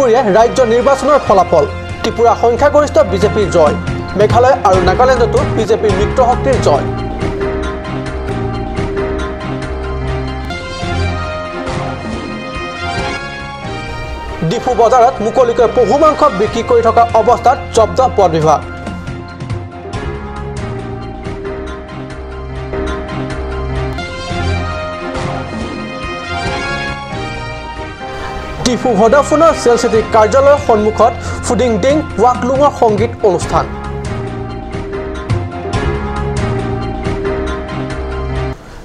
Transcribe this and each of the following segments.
চুবুৰীয়া ৰাজ্য নিৰ্বাচনৰ ফলাফল। ত্ৰিপুৰা সংখ্যাগৰিষ্ঠ বিজেপিৰ জয়। মেঘালয় আৰু নাগালেণ্ডতো বিজেপিৰ মিত্ৰশক্তিৰ জয়। ডিফু বজাৰত মুকলিকৈ পহু মাংস বিক্ৰী কৰি থকা অৱস্থাত জব্দ বন বিভাগ। ডিফু ভোডাফোনৰ চেল চিটি কাৰ্যালয়ৰ সন্মুখত ফুডিং ডিং ৱাকলুঙৰ সংগীত অনুষ্ঠান।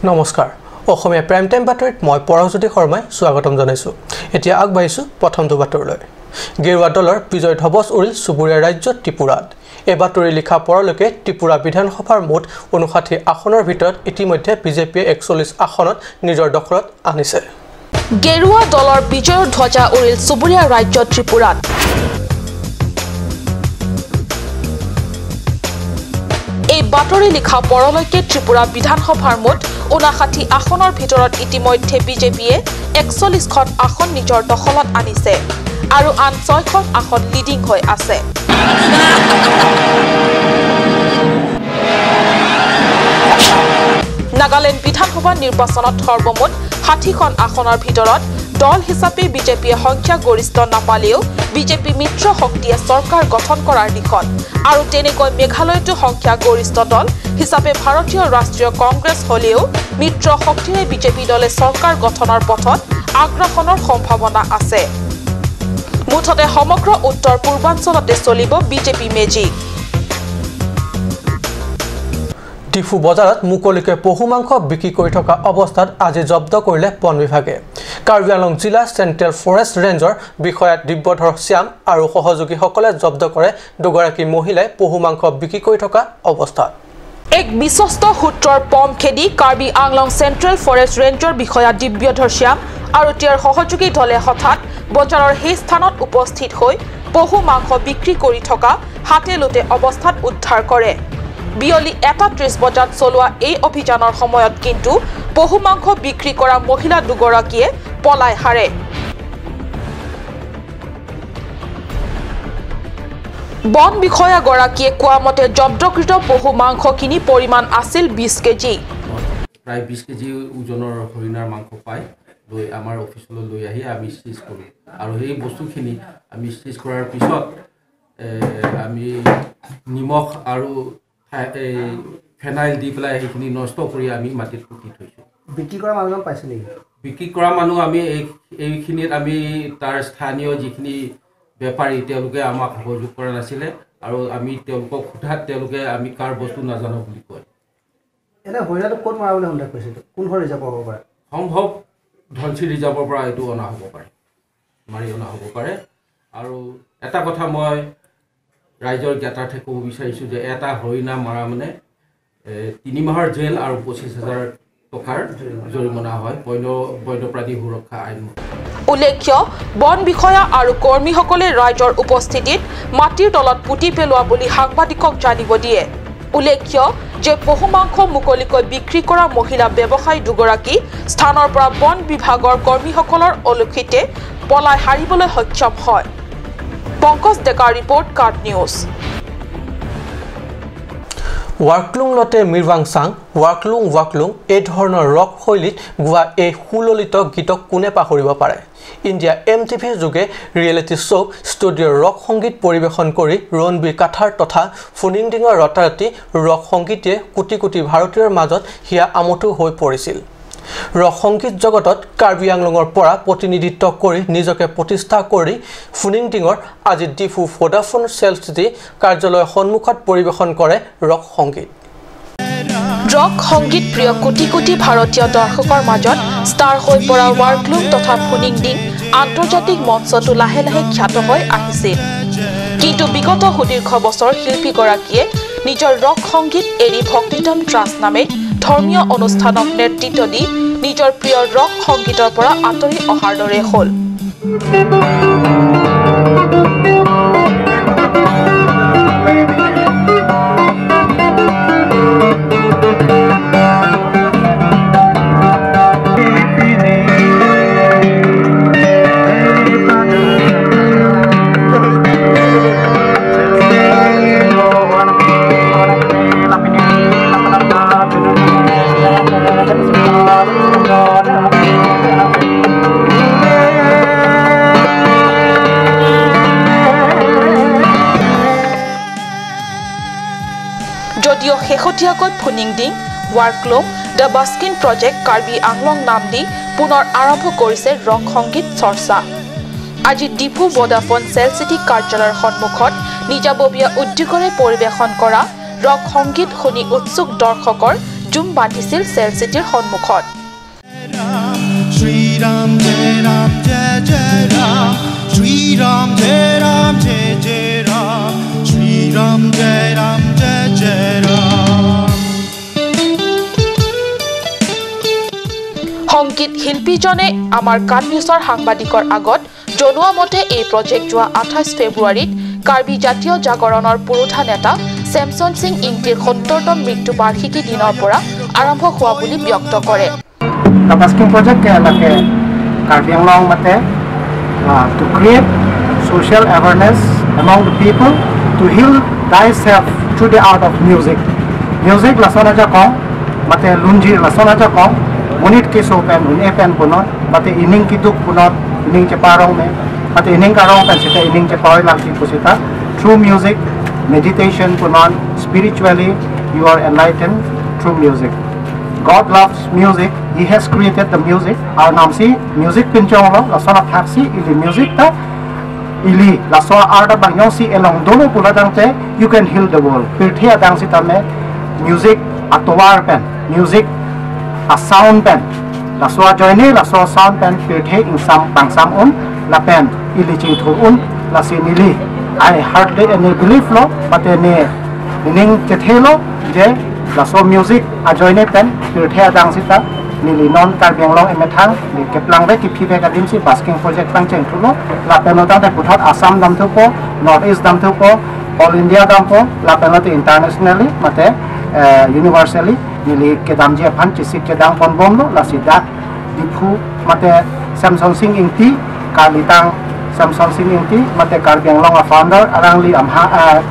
নমস্কাৰ, অসমীয়া প্ৰাইম টাইম বাতৰিত মই পৰশজ্যোতি শৰ্মাই স্বাগতম জনাইছোঁ। এতিয়া আগবাঢ়িছোঁ প্ৰথমটো বাতৰিলৈ। গেৰুৱা দলৰ বিজয় ধবচ উৰিল চুবুৰীয়া ৰাজ্য ত্ৰিপুৰাত। এই বাতৰি লিখা পৰলৈকে ত্ৰিপুৰা বিধানসভাৰ মুঠ ৫৯ আসনৰ ভিতৰত ইতিমধ্যে বিজেপিয়ে ৪১ আসনত নিজৰ দখলত আনিছে। গেৰুৱা দলৰ বিজয়ৰ ধ্বজা উৰিল চুবুৰীয়া ৰাজ্য ত্ৰিপুৰাত। এই বাতৰি লিখা পৰলৈকে ত্ৰিপুৰা বিধানসভাৰ মুঠ ৫৯ আসনৰ ভিতৰত ইতিমধ্যে বিজেপিয়ে ৪১খন আসন নিজৰ দখলত আনিছে আৰু আন ৬খন আসন লিডিং হৈ আছে। নাগালেণ্ড বিধানসভা নিৰ্বাচনত সৰ্বমুঠ ৬০খন আসনৰ ভিতৰত দল হিচাপে বিজেপিয়ে সংখ্যাগৰিষ্ঠ নাপালেও বিজেপি মিত্ৰ শক্তিয়ে চৰকাৰ গঠন কৰাৰ দিশত আৰু তেনেকৈ মেঘালয়তো সংখ্যাগৰিষ্ঠ দল হিচাপে ভাৰতীয় ৰাষ্ট্ৰীয় কংগ্ৰেছ হলেও মিত্ৰ শক্তিৰে বিজেপি দলে চৰকাৰ গঠনৰ পথত আগ্ৰাসনৰ সম্ভাৱনা আছে। মুঠতে সমগ্ৰ উত্তৰ পূৰ্বাঞ্চলতে চলিব বিজেপি মেজিক। ডিফু বজাৰত মুকলিকৈ পহু মাংস বিক্ৰী কৰি থকা অৱস্থাত আজি জব্দ কৰিলে বন বিভাগে। কাৰ্বি আংলং জিলা চেণ্ট্ৰেল ফৰেষ্ট ৰেঞ্জৰ বিষয়া দিব্যধৰ শ্যাম আৰু সহযোগীসকলে জব্দ কৰে দুগৰাকী মহিলাই পহু মাংস বিক্ৰী কৰি থকা অৱস্থাত। এক বিশ্বস্ত সূত্ৰৰ পম খেদি কাৰ্বি আংলং চেণ্ট্ৰেল ফৰেষ্ট ৰেঞ্জৰ বিষয়া দিব্যধৰ শ্যাম আৰু তেওঁৰ সহযোগী দলে হঠাৎ বজাৰৰ সেই স্থানত উপস্থিত হৈ পহু মাংস বিক্ৰী কৰি থকা হাতে লোতে অৱস্থাত উদ্ধাৰ কৰে। বিয়লি ১:৩০ বজাত চলোৱা এই অভিযানৰ সময়ত কিন্তু পহু মাংস বিক্ৰী কৰা মহিলা দুগৰাকীয়ে পলাই হাৰে। বন বিষয়াগৰাকীয়ে কোৱা মতে জব্দকৃত পহু মাংসখিনি পৰিমাণ আছিল ২০ কেজি। প্ৰায় ২০ কেজি ওজনৰ হৰিণাৰ মাংস পাই লৈ আমাৰ অফিচলৈ লৈ আহি আমি চিজ কৰোঁ আৰু সেই বস্তুখিনি আমি চিজ কৰাৰ পিছত আমি নিমখ আৰু ফেনাইল দি পেলাই সেইখিনি নষ্ট কৰি আমি মাটিত পুতি থৈছোঁ। বিক্ৰী কৰা মানুহজন পাইছে নেকি? বিক্ৰী কৰা মানুহ আমি এইখিনিত আমি তাৰ স্থানীয় যিখিনি বেপাৰী তেওঁলোকে আমাক সহযোগ কৰা নাছিলে আৰু আমি তেওঁলোকক সোধাত তেওঁলোকে আমি কাৰ বস্তু নাজানো বুলি কয়। এনে হৰিণাটো ক'ত মৰা বুলি সন্দেহ কৰিছিল? কোনখন ৰিজাৰ্ভৰ হ'ব পাৰে? সম্ভৱ ধনশিৰি ৰিজাৰ্ভৰ পৰা এইটো অনা হ'ব পাৰে, মাৰি অনা হ'ব পাৰে। আৰু এটা কথা মই ৰাইজৰ জ্ঞাতাৰ্থে ক'ব বিচাৰিছোঁ যে এটা হৰিণা মৰা মানে ৩ মাহৰ জেল আৰু ২৫,০০০ টকাৰ জৰিমনা হয় বন্যপ্ৰাণী সুৰক্ষা আইন। উল্লেখ্য, বন বিষয়া আৰু কৰ্মীসকলে ৰাইজৰ উপস্থিতিত মাটিৰ তলত পুতি পেলোৱা বুলি সাংবাদিকক জানিব দিয়ে। উল্লেখ্য যে পহু মাংস মুকলিকৈ বিক্ৰী কৰা মহিলা ব্যৱসায়ী দুগৰাকী স্থানৰ পৰা বন বিভাগৰ কৰ্মীসকলৰ অলক্ষিতে পলাই সাৰিবলৈ সক্ষম হয়। পংকজ ডেকাৰ ৰিপৰ্ট, কাৰ্ড নিউজ। ৱাকলুং লতে মিৰৱাং চাং, ৱাকলুং ৱাকলুং এই ধৰণৰ ৰক শৈলীত গোৱা এই সুললিত গীতক কোনে পাহৰিব পাৰে? ইণ্ডিয়া এম টিভিৰ যোগে ৰিয়েলিটি শ্ব' ষ্টুডিঅ'ৰ ৰক সংগীত পৰিৱেশন কৰি ৰণবীৰ কাথাৰ তথা ফুনিংডিঙৰ ৰাতাৰাতি ৰক সংগীতে কোটি কোটি ভাৰতীয়ৰ মাজত হিয়া আমঠু হৈ পৰিছিল। ৰক সংগীত জগতত কাৰ্বি আংলঙৰ পৰা প্ৰতিনিধিত্ব কৰি নিজকে প্ৰতিষ্ঠা কৰি ফুনিংডিঙৰ আজি ডিফু ভোডাফোন চেল চিটি কাৰ্যালয়ৰ সন্মুখত পৰিৱেশন কৰে ৰক সংগীত। ৰক সংগীত প্ৰিয় কোটি কোটি ভাৰতীয় দৰ্শকৰ মাজত ষ্টাৰ হৈ পৰা ৱাৰক্লুং তথা ফুনিংডিং আন্তৰ্জাতিক মঞ্চতো লাহে লাহে খ্যাত হৈ আহিছিল। কিন্তু বিগত সুদীৰ্ঘ বছৰ শিল্পীগৰাকীয়ে নিজৰ ৰক সংগীত এৰি ভক্তিতম ট্ৰাষ্ট নামে ধৰ্মীয় অনুষ্ঠানক নেতৃত্ব দি নিজৰ প্ৰিয় ৰক সংগীতৰ পৰা আঁতৰি অহাৰ দৰে হ'ল। শেহতীয়াকৈ Phuningding Warklung the busking project Karbi Anglong নাম দি পুনৰ আৰম্ভ কৰিছে ৰক সংগীত চৰ্চা। আজি ডিফু ভোডাফোন চেল চিটি কাৰ্যালয়ৰ সন্মুখত নিজাববীয়া উদ্যোগৰে পৰিৱেশন কৰা ৰক সংগীত শুনি উৎসুক দৰ্শকৰ জুম বান্ধিছিল চেল চিটিৰ সন্মুখত। সংগীত শিল্পীজনে আমাৰ কাট নিউজৰ সাংবাদিকৰ আগত জনোৱা মতে এই প্ৰজেক্ট যোৱা 28 ফেব্ৰুৱাৰীত কাৰ্বি জাতীয় জাগৰণৰ পুৰোধা নেতা চেমছন সিং ইংতিৰ 70তম মৃত্যু বাৰ্ষিকী দিনৰ পৰা আৰম্ভ হোৱা বুলি ব্যক্ত কৰে। The busking project ke Karbi Anglong mate to create social awareness among the people to heal thyself through the art of music. Music lasona ja kong mate lunji lasona ja kong munit ki so pen un pen punot mate ining ki duk punot ining che parong me mate ining karong pen sita ining che pawai lang ki pusita through music meditation punon spiritually you are enlightened through music. God loves music. He has created the music. Our naam si music pinchong lo lasona thak si ili music ta ili lasona art bang yong si elong dolo pula dang che you can heal the world. Pirthia dang si ta me music atowar pen music a sound pen laswa joine laswa sound pen pirthe in sam bang sam un la pen ili ching thu un la sinili I hardly any belief lo but any ning che thelo je laswa music a joine pen pirthe dang sita nili non Karbi Anglong emethang ni keplang be ki phi be ka dim si basking project pang cheng thu lo la pen ta ta puthot Assam dam thu po North East dam thu po All India dam po la pen ta internationally mate universally nili kedam je phan chisik kedang pon bom lo la sida Diphu mate Samson Singh Ingti Kalitang Samson Singh Ingti mate Karbi Anglong a founder arangli amha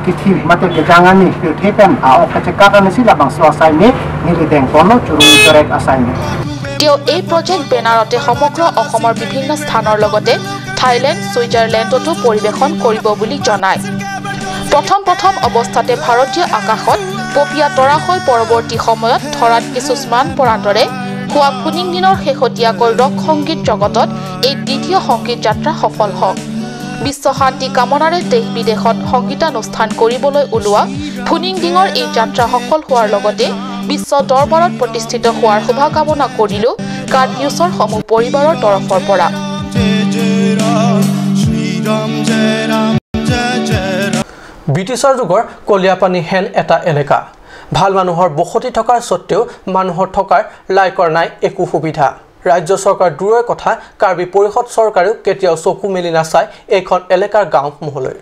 kithi mate kejangani pirthe pen a okacheka ka nisi la bangso asaine nili deng kono churu torek asaine। তেওঁ এই project বেনাৰতে সমগ্ৰ অসমৰ বিভিন্ন স্থানৰ লগতে Thailand, ছুইজাৰলেণ্ডতো পৰিৱেশন কৰিব বুলি জনায়। প্ৰথম প্ৰথম অৱস্থাতে ভাৰতীয় আকাশত পপীয়া তৰা হৈ পৰৱৰ্তী সময়ত ধৰাত কিছু স্মান পৰাৰ দৰে হোৱা ফুনিংদিনৰ শেহতীয়াকৈ ৰক সংগীত জগতত এই দ্বিতীয় সংগীত যাত্ৰা সফল হওক। বিশ্ব শান্তি কামনাৰে দেশ বিদেশত সংগীতানুষ্ঠান কৰিবলৈ ওলোৱা ফুনিংডিঙৰ এই যাত্ৰা সফল হোৱাৰ লগতে বিশ্ব দৰবাৰত প্ৰতিষ্ঠিত হোৱাৰ শুভকামনা কৰিলো কাট নিউজৰ সমূহ পৰিবাৰৰ তৰফৰ পৰা। ব্ৰিটিছৰ যুগৰ কলিয়াপানী হেন এটা এলেকা ভাল মানুহৰ বসতি থকাৰ স্বত্তেও মানুহৰ থকাৰ লাইকৰ নাই একো সুবিধা। ৰাজ্য চৰকাৰ দূৰৰ কথা, কাৰ্বি পৰিষদ চৰকাৰেও কেতিয়াও চকু মেলি নাচায় এইখন এলেকাৰ গাঁওসমূহলৈ।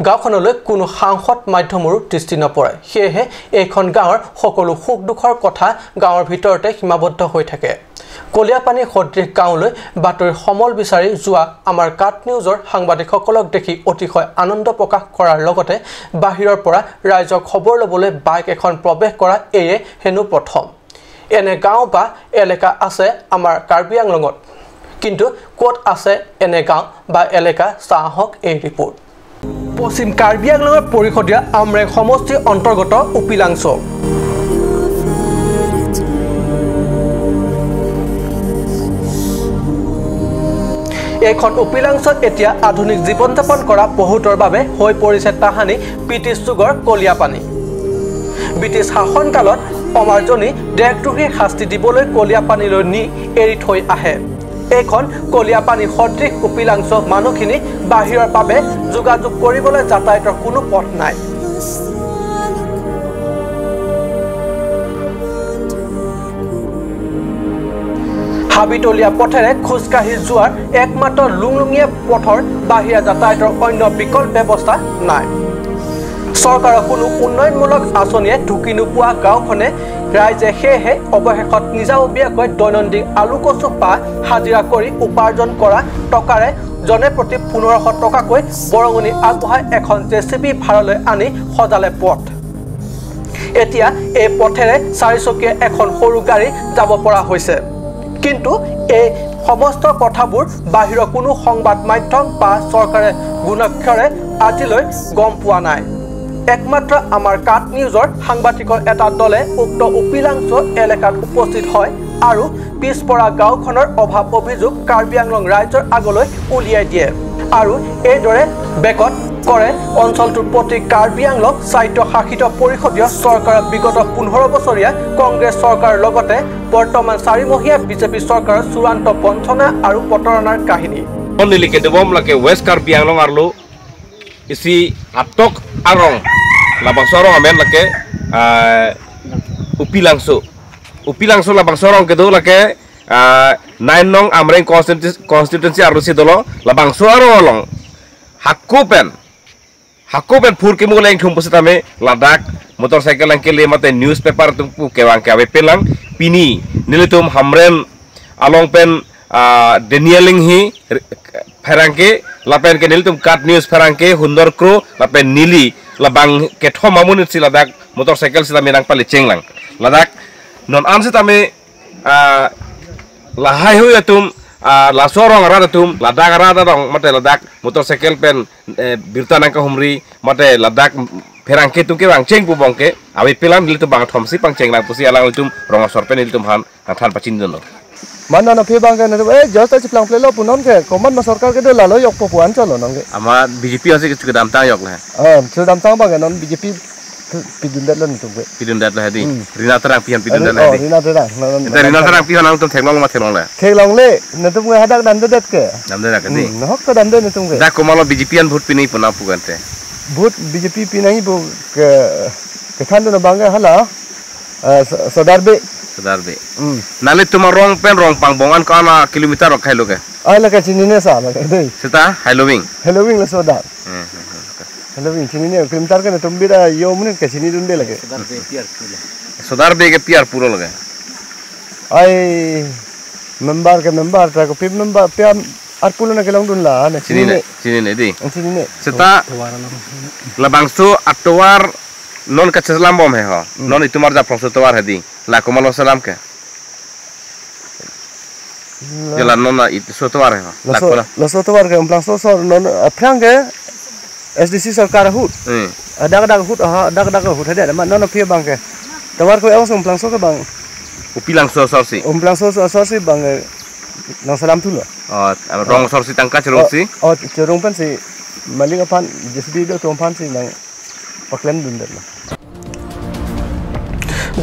গাঁওখনলৈ কোনো সাংসদ মাধ্যমৰো দৃষ্টি নপৰে। সেয়েহে এইখন গাঁৱৰ সকলো সুখ দুখৰ কথা গাঁৱৰ ভিতৰতে সীমাবদ্ধ হৈ থাকে। কলিয়াপানী সদৃশ গাঁৱলৈ বাতৰি সমল বিচাৰি যোৱা আমাৰ কাট নিউজৰ সাংবাদিকসকলক দেখি অতিশয় আনন্দ প্ৰকাশ কৰাৰ লগতে বাহিৰৰ পৰা ৰাইজক খবৰ ল'বলৈ বাইক এখন প্ৰৱেশ কৰা এয়ে হেনো প্ৰথম। এনে গাঁও বা এলেকা আছে আমাৰ কাৰ্বি আংলঙত, কিন্তু ক'ত আছে এনে গাঁও বা এলেকা চাহক এই ৰিপৰ্ট। পশ্চিম কাৰ্বি আংলঙৰ পৰিষদীয় আমৰেং সমষ্টিৰ অন্তৰ্গত উপিলাংছ। এইখন উপিলাংছত এতিয়া আধুনিক জীৱন যাপন কৰা বহুতৰ বাবে হৈ পৰিছে তাহানি ব্ৰিটিছ যুগৰ কলিয়াপানী। ব্ৰিটিছ শাসনকালত অমাৰ্জনী দেশদ্ৰোহীৰ শাস্তি দিবলৈ কলিয়াপানীলৈ নি এৰি থৈ আহে। এইখন কলিয়াপানী সদৃশ উপিলাংছ মানুহখিনি বাহিৰৰ বাবে যোগাযোগ কৰিবলৈ যাতায়াতৰ কোনো পথ নাই। হাবিতলীয়া পথেৰে খোজকাঢ়ি যোৱাৰ একমাত্ৰ লুংলুঙীয়া পথৰ বাহিৰা যাতায়াতৰ অন্য বিকল্প ব্যৱস্থা নাই। চৰকাৰৰ কোনো উন্নয়নমূলক আঁচনিয়ে ঢুকি নোপোৱা গাঁওখনে ৰাইজে সেয়েহে অৱশেষত নিজাববীয়াকৈ দৈনন্দিন আলু কচু বা হাজিৰা কৰি উপাৰ্জন কৰা টকাৰে জনে প্ৰতি 1500 টকাকৈ বৰঙণি আগবঢ়াই এখন জেচিবি ভাড়ালৈ আনি সজালে পথ। এতিয়া এই পথেৰে চাৰিচকীয়া এখন সৰু গাড়ী যাব পৰা হৈছে। কিন্তু এই সমস্ত কথাবোৰ বাহিৰৰ কোনো সংবাদ মাধ্যম বা চৰকাৰে গুণাক্ষৰে আজিলৈ গম পোৱা নাই। একমাত্ৰ আমাৰ কাট নিউজৰ সাংবাদিকৰ এটা দলে উক্ত উপিলাংছ এলেকাত উপস্থিত হয় আৰু পিছপৰা গাঁওখনৰ অভাৱ অভিযোগ কাৰ্বি আংলং ৰাইজৰ আগলৈ উলিয়াই দিয়ে আৰু এইদৰে বেকত কৰে অঞ্চলটোৰ প্ৰতি কাৰ্বি আংলং স্বায়ত্তশাসিত পৰিষদীয় চৰকাৰৰ বিগত 15 বছৰীয়া কংগ্ৰেছ চৰকাৰৰ লগতে বৰ্তমান চাৰিমহীয়া বিজেপি চৰকাৰৰ চূড়ান্ত বঞ্চনা আৰু প্ৰতাৰণাৰ কাহিনী। ৱেষ্ট কাৰ্বি আংলং আৰু isi atok arong labang sorong amen lake upi langso labang sorong kedo lake nine nong amreng constituency aru si dolo labang sorong along hakupen phur ke muleng thumpusit ame Ladakh motorcycle ang kele mate newspaper tumpu kewang ke pelang pini nilitum hamren along pen denieling hi ferangke lapen ke nilitum kat news ferangke hundor kro lapen nili labang ke thom amun si Ladakh motorcycle sila menang pali chenglang Ladakh non amsit ame lahai hui atum lasorong radatum Ladakh radadong mate Ladakh motorcycle pen birtanang ka humri mate Ladakh ferangke tum ke bang cheng pu bongke awi pelam nilitum bang thomsi pang chenglang pusi alang litum rongosor pen nilitum han than pachin dono man na phe bang ke na e just ach plang plelo punon ke koman ma sarkar ke do lalo yok puan chalo non ke ama BJP ase kichu dam tang yok la a chu dam tang bang non BJP pidun dat lon tum ke pidun dat la hadi rina tarang pihan pidun dat la hadi rina tarang rina tarang pihan ang tum thenglong ma thenglong la thenglong le na tum ke hadak dan dat ke dam dat ke di no hok ka dam dat tum ke da komalo BJP an vote pinai puna pugante vote BJP pinai bo ke ke than do bang hala sodarbe darbe nale tumar rong pen rong pang bongan kana kilometer rok khailo ke ai la ka chini ne sa la ke dei sita halloween halloween la soda halloween chini ne kilometer ke tum bira yo mun ke chini dun de lage sodarbe ke piar puro lage ai member ke member ta ko pip member pia ar pulo na kelong dun la ne chini ne di chini ne sita labangsu atwar non ka cheslam bom he ho non itumar ja prosotowar hedi la komalo salam ke jela non na it sotowar he la kola la sotowar ke umplang so so non aphrang ke SDC sarkar hut adak adak hut ha adak adak hut hede ma non phe bang ke tawar ko aus umplang so ke bang upilang so so si umplang so so si bang nang salam thulo rong sor si tangka cherong si o cherong pan si maling pan JCB do tong pan si nang paklem dun der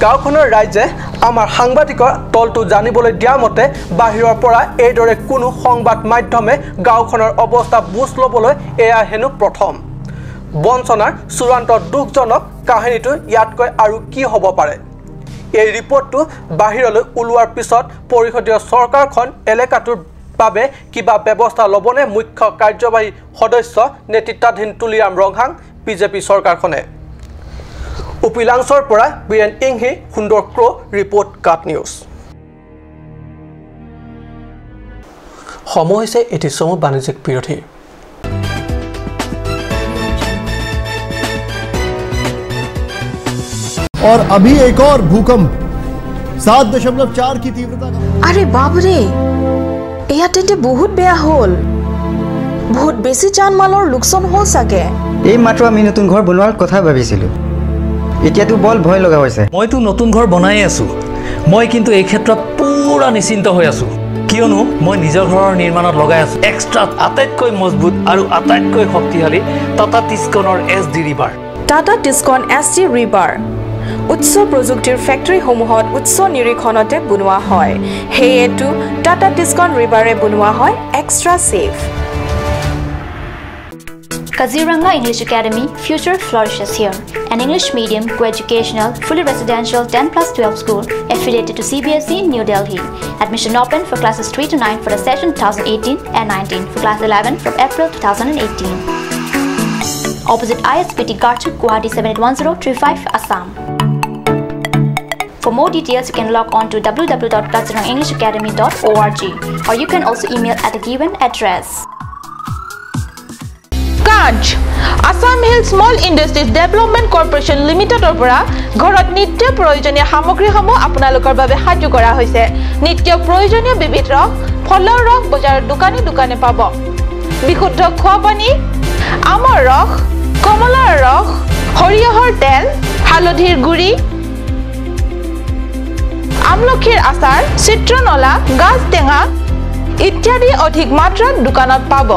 গাঁওখনৰ ৰাইজে আমাৰ সাংবাদিকৰ দলটো জানিবলৈ দিয়া মতে বাহিৰৰ পৰা এইদৰে কোনো সংবাদ মাধ্যমে গাঁওখনৰ অৱস্থা বুজ ল'বলৈ এয়া হেনো প্ৰথম বঞ্চনাৰ চূড়ান্ত দুখজনক কাহিনীটো ইয়াতকৈ আৰু কি হ'ব পাৰে। এই ৰিপৰ্টটো বাহিৰলৈ ওলোৱাৰ পিছত পৰিষদীয় চৰকাৰখন এলেকাটোৰ বাবে কিবা ব্যৱস্থা ল'বনে মুখ্য কাৰ্যবাহী সদস্য নেতৃত্বাধীন তুলিৰাম ৰংহাং বিজেপি চৰকাৰখনে। উপিলাংছৰ পৰা বীৰেন ইংহি, সুন্দৰ ক্ৰ' ৰিপৰ্ট, কাট নিউজ। সময় হৈছে এটি চমু বাণিজ্যিক বিৰোধী। और अभी एक और भूकंप 7.4 की तीव्रता का। अरे बाप रे, এয়া তেন্তে বহুত বেয়া হ'ল, বহুত বেছি জানমালৰ লোকচান হ'ল চাগে। এই মাত্ৰ আমি নতুন ঘৰ বনোৱাৰ কথা ভাবিছিলোঁ, এতিয়াতো বল ভয় লগা হৈছে। মইতো নতুন ঘৰ বনাই আছোঁ, মই কিন্তু এই ক্ষেত্ৰত পুৰা নিশ্চিন্ত হৈ আছোঁ, কিয়নো মই নিজৰ ঘৰৰ নিৰ্মাণত লগাই আছোঁ এক্সট্ৰা আটাইতকৈ মজবুত আৰু আটাইতকৈ শক্তিশালী Tata টিস্কনৰ S D rebar. Tata Tiscon S D rebar উচ্চ প্ৰযুক্তিৰ ফেক্টৰীসমূহত উচ্চ নিৰীক্ষণতে বনোৱা হয়, সেয়েতো টাটা টিস্কন ৰিবাৰে বনোৱা হয় extra safe. Kaziranga English Academy, future flourishes here. An English medium, co-educational, fully residential 10+12 school affiliated to CBSE, New Delhi. Admission open for classes 3 to 9 for the session 2018 and 19 for class 11 from April 2018. Opposite ISBT Garchuk, Guwahati 781035, Assam. For more details, you can log on to www.kazirangaenglishacademy.org or you can also email at the given address. Assam Hill Small Industries Development Corporation লিমিটেডৰ পৰা ঘৰত নিত্য প্ৰয়োজনীয় সামগ্ৰীসমূহ আপোনালোকৰ বাবে সাজু কৰা হৈছে। নিত্য প্ৰয়োজনীয় বিবিধ ৰস, ফলৰ ৰস বজাৰৰ দোকানে দোকানে পাব। বিশুদ্ধ খোৱা পানী, আমৰ ৰস, কমলাৰ ৰস, সৰিয়হৰ তেল, হালধিৰ গুড়ি, আমলখিৰ আচাৰ, চিত্ৰনলা, গাজ টেঙা ইত্যাদি অধিক মাত্ৰাত দোকানত পাব।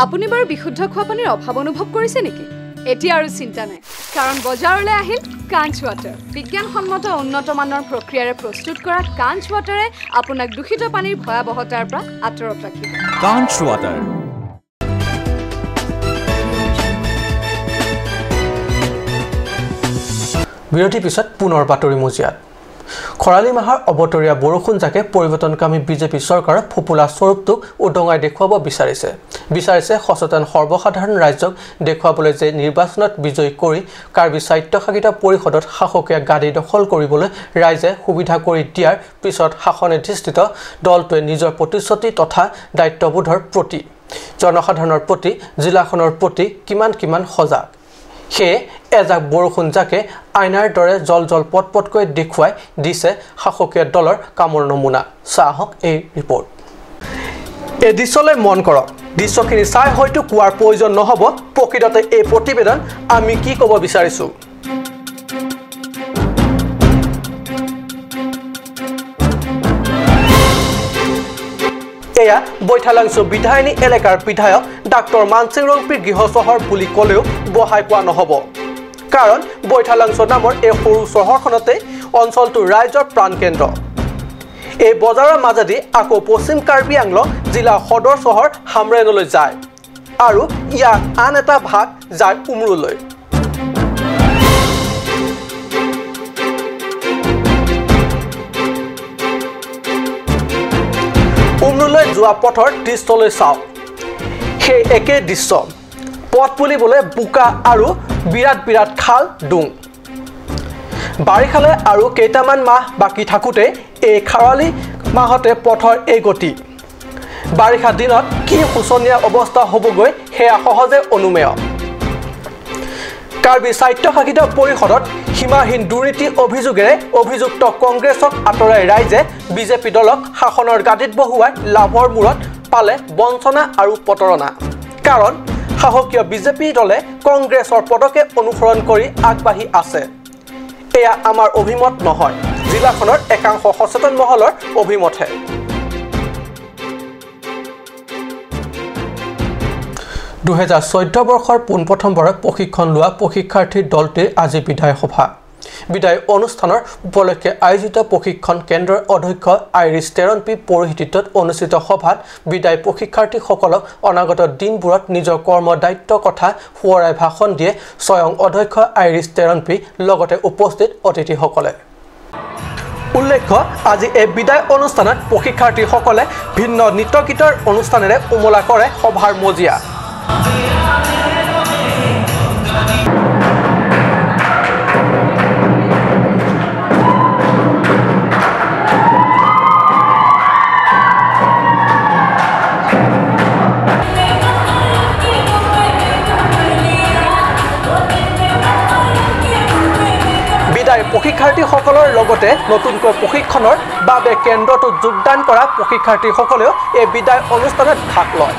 আপুনি বাৰু বিশুদ্ধ খোৱা পানীৰ অভাৱ অনুভৱ কৰিছে নেকি? এতিয়া আৰু চিন্তা নাই, কাৰণ বজাৰলৈ আহিল কাঞ্চ ৱাটাৰ। বিজ্ঞানসন্মত উন্নত মানৰ প্ৰক্ৰিয়াৰে প্ৰস্তুত কৰা কাঞ্চ ৱাটাৰে আপোনাক দূষিত পানীৰ ভয়াৱহতাৰ পৰা আঁতৰত ৰাখিব। কাঞ্চ ৱাটাৰ। বিৰতিৰ পিছত পুনৰ বাতৰি মজিয়াত। খৰালি মাহৰ অবতৰীয়া বৰষুণজাকে পৰিৱৰ্তনকামী বিজেপি চৰকাৰৰ ফোপোলা স্বৰূপটোক উদঙাই দেখুৱাব বিচাৰিছে সচেতন সৰ্বসাধাৰণ ৰাইজক দেখুৱাবলৈ যে নিৰ্বাচনত বিজয়ী কৰি কাৰ্বি স্বায়ত্তশাসিত পৰিষদত শাসকীয় গাদী দখল কৰিবলৈ ৰাইজে সুবিধা কৰি দিয়াৰ পিছত শাসনাধিষ্ঠিত দলটোৱে নিজৰ প্ৰতিশ্ৰুতি তথা দায়িত্ববোধৰ প্ৰতি জনসাধাৰণৰ প্ৰতি জিলাখনৰ প্ৰতি কিমান কিমান সজাগ। সেয়ে এজাক বৰষুণজাকে আইনাৰ দৰে জল জল পটপটকৈ দেখুৱাই দিছে শাসকীয় দলৰ কামৰ নমুনা। চাহক এই ৰিপৰ্ট। এই দৃশ্যলৈ মন কৰক। দৃশ্যখিনি চাই হয়তো কোৱাৰ প্ৰয়োজন নহ'ব প্ৰকৃততে এই প্ৰতিবেদন আমি কি ক'ব বিচাৰিছোঁ। এয়া বৈঠালাংছু বিধায়িনী এলেকাৰ বিধায়ক ডাক্তৰ মানসিং ৰংপিৰ গৃহ চহৰ বুলি ক'লেও বঢ়াই কোৱা নহ'ব, কাৰণ বৈঠালাংছু নামৰ এই সৰু চহৰখনতে অঞ্চলটোৰ ৰাইজৰ প্ৰাণকেন্দ্ৰ। এই বজাৰৰ মাজেদি আকৌ পশ্চিম কাৰ্বি আংলং জিলাৰ সদৰ চহৰ হামৰেণলৈ যায় আৰু ইয়াৰ আন এটা ভাগ যায় উমৰুলৈ। উমৰুলৈ যোৱা পথৰ দৃশ্যলৈ চাওক, সেই একে দৃশ্য। পথ বুলিবলৈ বোকা আৰু বিৰাট বিৰাট খাল ডুং। বাৰিষালৈ আৰু কেইটামান মাহ বাকী থাকোঁতে এই খৰালি মাহতে পথৰ এই গতি। বাৰিষা দিনত কি শোচনীয় অৱস্থা হ'বগৈ সেয়া সহজে অনুমেয়। কাৰ্বি স্বায়ত্তশাসিত পৰিষদত সীমাহীন দুৰ্নীতি অভিযোগেৰে অভিযুক্ত কংগ্ৰেছক আঁতৰাই ৰাইজে বিজেপি দলক শাসনৰ গাদীত বহুৱাই লাভৰ মূৰত পালে বঞ্চনা আৰু প্ৰতাৰণা। কাৰণ শাসকীয় বিজেপি দলে কংগ্ৰেছৰ পদকে অনুসৰণ কৰি আগবাঢ়ি আছে। এয়া আমাৰ অভিমত নহয়, জিলাখনৰ একাংশ সচেতন মহলৰ অভিমতহে। 2014 বৰ্ষৰ পোনপ্ৰথমবাৰ প্ৰশিক্ষণ লোৱা প্ৰশিক্ষাৰ্থীৰ দলটিৰ আজি বিদায় সভা। বিদায় অনুষ্ঠানৰ উপলক্ষে আয়োজিত প্ৰশিক্ষণ কেন্দ্ৰৰ অধ্যক্ষ আইৰিছ টেৰণপি পৌৰোহিত্যত অনুষ্ঠিত সভাত বিদায় প্ৰশিক্ষাৰ্থীসকলক অনাগত দিনবোৰত নিজৰ কৰ্ম দায়িত্বৰ কথা সোঁৱৰাই ভাষণ দিয়ে স্বয়ং অধ্যক্ষ আইৰিছ টেৰণপি লগতে উপস্থিত অতিথিসকলে। উল্লেখ্য, আজি এই বিদায় অনুষ্ঠানত প্ৰশিক্ষাৰ্থীসকলে ভিন্ন নৃত্য গীতৰ অনুষ্ঠানেৰে উমলা কৰে সভাৰ মজিয়া। প্ৰশিক্ষাৰ্থীসকলৰ লগতে নতুনকৈ প্ৰশিক্ষণৰ বাবে কেন্দ্ৰটোত যোগদান কৰা প্ৰশিক্ষাৰ্থীসকলেও এই বিদায় অনুষ্ঠানত ভাগ লয়।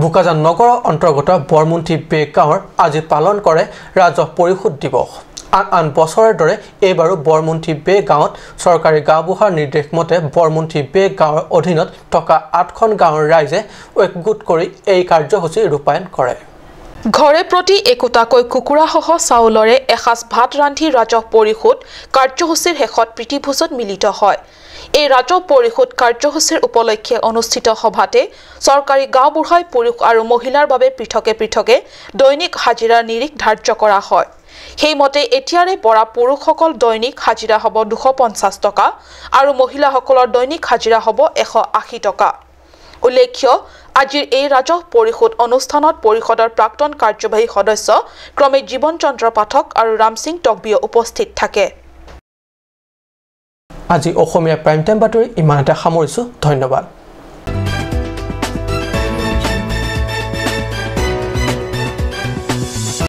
বোকাজান নগৰৰ অন্তৰ্গত বৰমুন্ঠি বে গাঁৱৰ আজি পালন কৰে ৰাজহ পৰিশোধ দিৱস। আন আন বছৰৰ দৰে এইবাৰো বৰমুন্ঠি বে গাঁৱত চৰকাৰী গাঁওবুঢ়াৰ নিৰ্দেশ মতে বৰমুন্ঠি বে গাঁৱৰ অধীনত থকা ৮খন গাঁৱৰ ৰাইজে একগোট কৰি এই কাৰ্যসূচী ৰূপায়ণ কৰে। ঘৰে প্ৰতি একোটাকৈ কুকুৰাসহ চাউলৰে এসাঁজ ভাত ৰান্ধি ৰাজহ পৰিশোধ কাৰ্যসূচীৰ শেষত প্ৰীতিভোজত মিলিত হয়। এই ৰাজহ পৰিশোধ কাৰ্যসূচীৰ উপলক্ষে অনুষ্ঠিত সভাতে চৰকাৰী গাঁওবুঢ়াই পুৰুষ আৰু মহিলাৰ বাবে পৃথকে পৃথকে দৈনিক হাজিৰাৰ নিৰিখ ধাৰ্য কৰা হয়। সেইমতে এতিয়াৰে পৰা পুৰুষসকল দৈনিক হাজিৰা হ'ব 250 টকা আৰু মহিলাসকলৰ দৈনিক হাজিৰা হ'ব 180 টকা। উল্লেখ্য, আজিৰ এই ৰাজহ পৰিশোধ অনুষ্ঠানত পৰিষদৰ প্ৰাক্তন কাৰ্যবাহী সদস্য ক্ৰমে জীৱন চন্দ্ৰ পাঠক আৰু ৰামসিং টকবিও উপস্থিত থাকে। আজি অসমীয়া প্ৰাইম টাইম বাতৰি ইমানতে সামৰিছোঁ। ধন্যবাদ।